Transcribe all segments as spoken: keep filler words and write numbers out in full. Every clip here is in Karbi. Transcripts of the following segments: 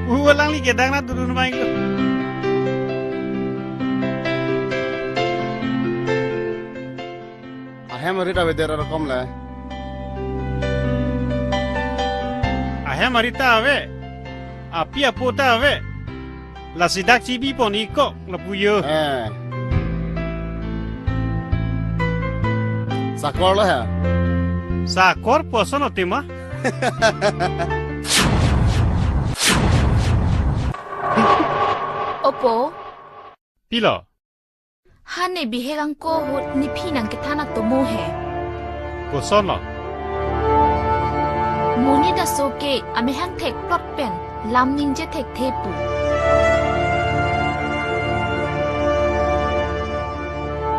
Hu alangli kedang na dudun main lo. Ahem arit avedet arokom le. Ahem arit ta ave. Api apo ta ave. Lasi dak chibi pon ikok lapu yo. Eh. Sakor lo ha? Sakor poson otima. Opo. Pilo. Ha ne bihek angko ahut nephi nangkethan atomo he. Koson lo? Monit aso ke amehang thekplot pen lam ningje thekthe pu.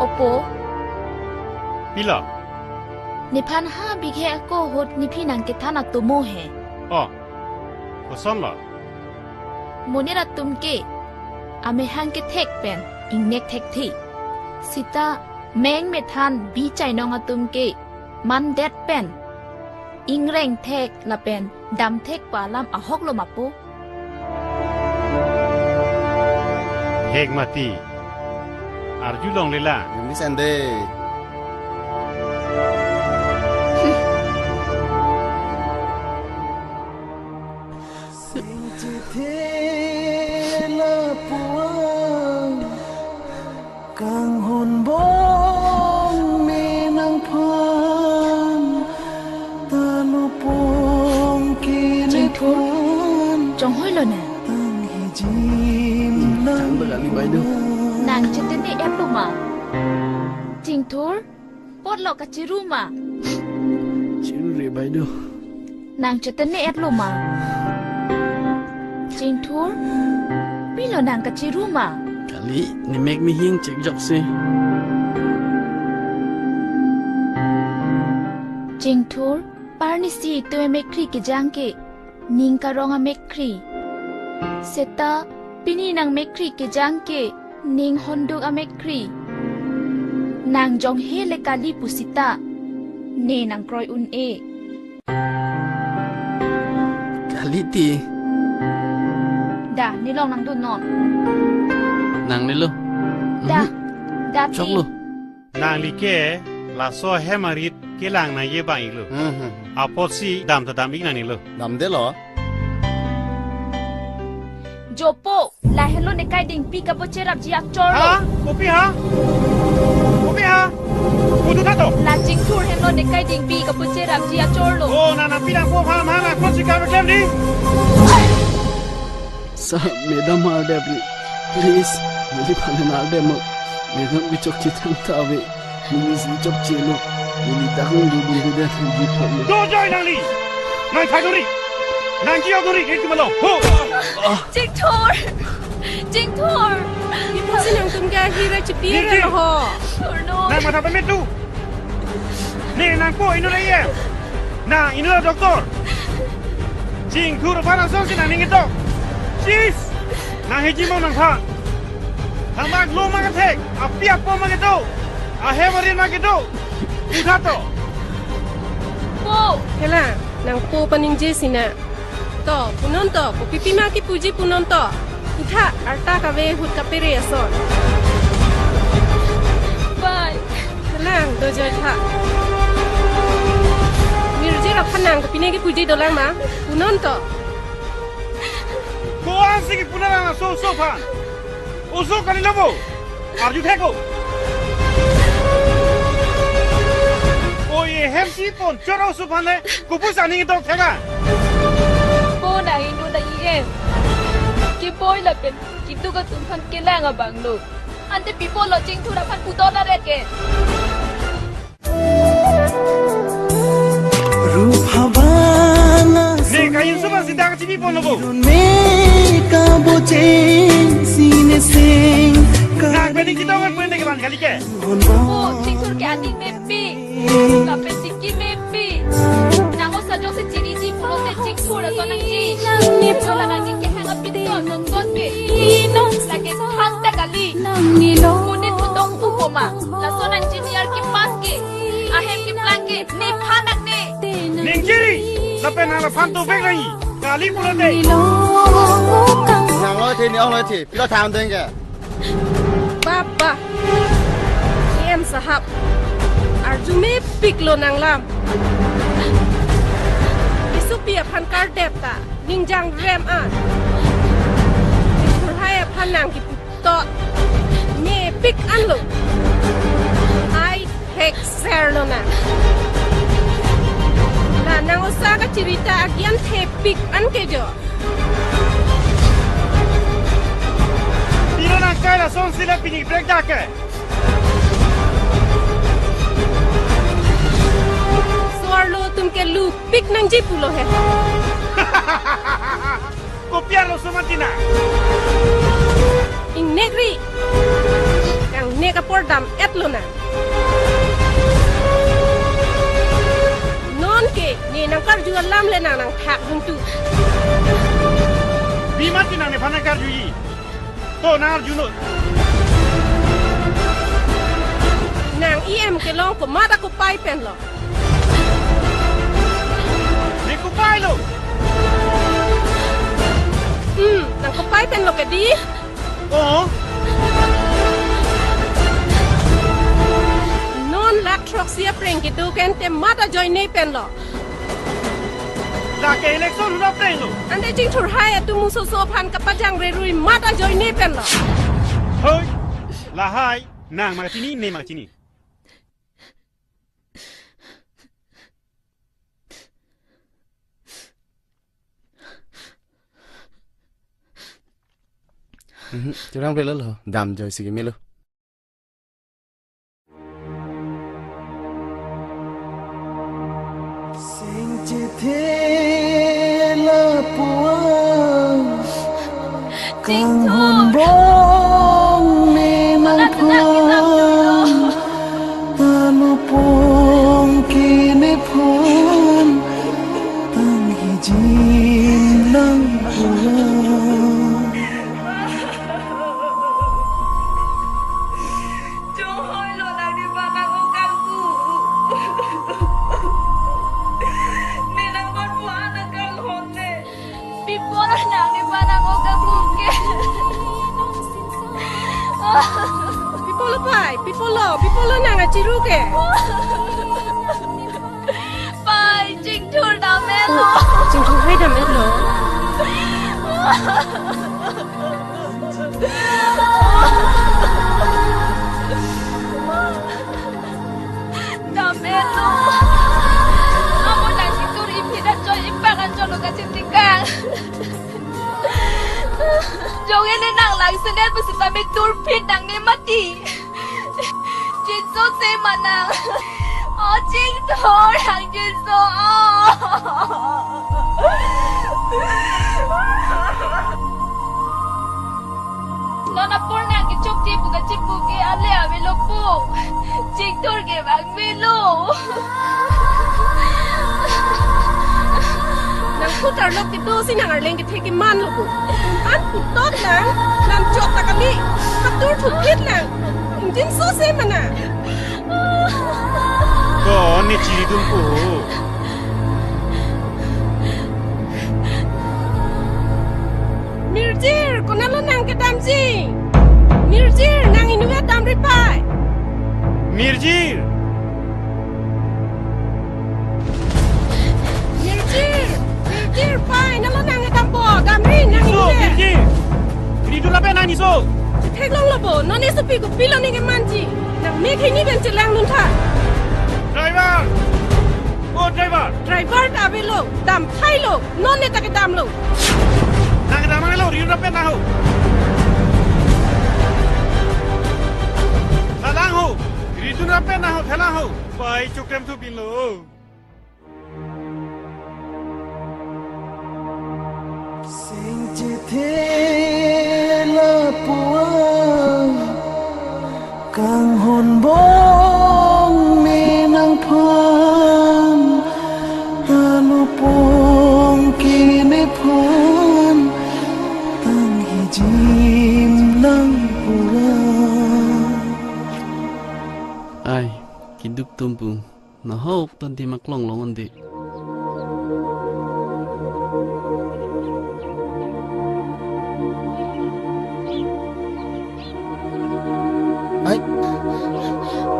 Opo. Pilo. Nephan ha bihek angko ahut nephi nangkethan atomo he. O. Koson lo? Monit atum ke amehang kethek pen ingnek thekthe. Seta meng methan bi chainong atum ke mandet pen ingreng thek lapen dam thek pu alam ahok lo ma po. Hek mati. Arjulongle la. Yumi sende. Singchithe lapuan kanghon bom me nangphan ta lupong ke Chingthur, nephan chonghoi lo na. Tang hijim nang. Chang bagani bai do. Nang chetene et lo ma? Chingthur. Potlo kachiru ma? Chiru re bai do. Nang chetene et lo ma? Chingthur, pilo nang kachiru ma? Kali, nemek mehing chekjok si. Chingthur, parnisi tu emekkri kejang ke ning karong amekkri. Seta pini nang mekkri kejang ke ning honduk amekkri. Nang jonghe le kali pusita ne nangkroi un-e. Kali ti. Da, nelong nangdun non. Nang nelo. Da, Mhm. Da ti. Choklo. Nangli ke laso hem arit kelang nangji abang iklo. Hmm, hmm, hmm. Apotsi dam ta dam ik nangnelo. Damdetlo. Jopo, lahenlo nekai dingpi kabocherapji achor lo. Ha? Kopi ha? Kopi ha? Kudu tha to. La Chingthur henlo nekai dingpi kabocherapji achor lo. Oh, nana pidang po ha, ha, ha, kon si kabe klem di. Sir, madam arde apni. Please, neliphan arde mo. Madam ke chokche thangta ave. Neli si chokche lo. Neli dak nung dubun deda thangji phan lo. Dojoi nangli. Nang thai duri. Nang kio duri. Ek tumalo. Ho. Chingthur. Chingthur. Ipusi nangtum ke ahira chipi Ningki. Ra ho. Chingthur no. Nang matha pemit tu. Ne nangpo inut A M. Nang inut doctor. Chingthur aphan asonsi nangning ketok. Chis. Nang hiji mo nangphan. Thamak lo ma kethek. Api apo ma kedo. Ahem arit ma kedo. Pu tha to. Po. Hela, nangpo paningje sina. To, punon to, kopi pima kipuji punon to. Pu tha, arta kave ahut kapere ason. Bye. Tenang, dojoi tha. Mirjir aphan nang kopine kipuji dolang ma, punon to. Ko-ansi kipu nang oso oso aphan. Oso kali lo bo. Arju thek ko. Oi, ehem si pon choro oso aphan le. Kopusi aning ketok thek a? Po nang inut A M. Keboi lapen keduk atum aphan kelang abang lo. Ante pi apotlo Chingthur aphan putot aret ke. Rup habana ne kain suba sida kachibi pon lo bo. Me kabocheng sine seng. Nang pedi kita kan pende ke bang kali ke. Po, Chingthur ke aning mepi. Lapen chingki mepi. Nang osa jongsi chiniji pulote Chingthur ason nangji. Chingthur la nangji kehang apinso nangkot ke. Lake thangta kali. Monit putong pu koma. Laso nangji near kepass ke. Ahem keplang ke. Nephan nang ne. Ningkiri. Lapen nang laphan tobek nangji. Kali pulote. Ini ong lo thi, pilo tham deng ke. Baba, E M sahab, arjumepiklo nanglam. Isopi aphan kardep ta, ningjang rem an. Chingthur Hai aphan nangkiputot mepik anlo. Ai thekser lonang. La nang osa kachirita agian thepik an ke jo. Pilo nangkai lasonsi le pini break dak ke. So-arlo atum ke lupik nangji pulo he. Kopi arloso mati nang? Ingnek ri. Kangnek apor dam-et lonang. Non ke ne nangkarju alam le nang nangthak hangtu. Pi mati nang nephan nangkarjuji? To nang arjunon. Nang E M kelong komat akopai penlo? Ne kopailo? Hmm, nang kopai penlo ke di? Oh. Non lak throksi apreng kedo ke ante mat ajoine penlo. Lake election ahut aprenglo. Ante Chingthur Hai atum musoso aphan kapajang rerui mat ajoine penlo. Hoi, lahai, nang mak chini, ne mak chini. Mhm, churang belo lo, damjoisi kemelo. Sing chethe lapuan, kanghon bong ne nangphan, ta lupong ke nephan, tanghi jin nangpuan. Chonghoi lo nang nephan nang-o kangku. Ne nangphan pu-an nang kanghon ne. Pi apot nang nephan nang-o kangku ke. Pi apotlo pai, pi apotlo, pi apotlo nang achiru ke. Pai, Chingthur dam-et lo. Chingthur Hai dam-et lo. Dam-et lo. Amo nang Chingthur iphi dan choi ipak an cholo kachingthir kang. Jong ne nang langsenet pusitame turphit nang ne mati. Jinso se ma nang. O Chingthur, nang jinso. O. Non apor nang kechokche pu kachipu ke ale avelo po. Chingthur ke bang melo. Nang putar lok kedo si nang arleng kethe keman lo ko. An putot lang, lam chot ta kami, patur thupit lang. Jinso se ma nang. Ko ne chiridun ko. Mirjir, konatlo nang kedamji? Mirjir, nang inutvet damri pai. Mirjir. Mirjir, Mirjir, pai, nalo nang kedampo, damri, nang inutvet. Mirjir. Ridun lapen nang niso. Theklonglo bo, non isopi kopilo ne kemanji. Nang mek hini pen chelang nun tha. Driver! O driver! Driver ta avelo, damthailo, non ne ta kedamlo. Nang kedam lo, ridun lapen nang ho. Thelang ho, ridun lapen nang ho, thelang ho. Pai chokrem thu binlo. Sing chethe lapuan, kanghon bong ne nangphan, ta lupong ke nephan, tanghi jin nangpuan. Ai, keduk tum pu. Nahok tangte maklong long ante.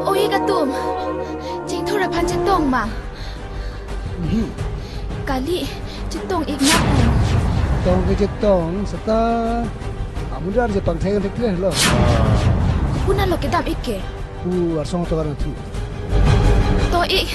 O-ik atum, chingthur aphan chetong ma? Mhm. Kali, chetong-ik na. Tong ke chetong, seta amun rar je pangthek thek le lo. Kuna lo kedam-ik ke? Pu arsong tovar na thu. To-ik.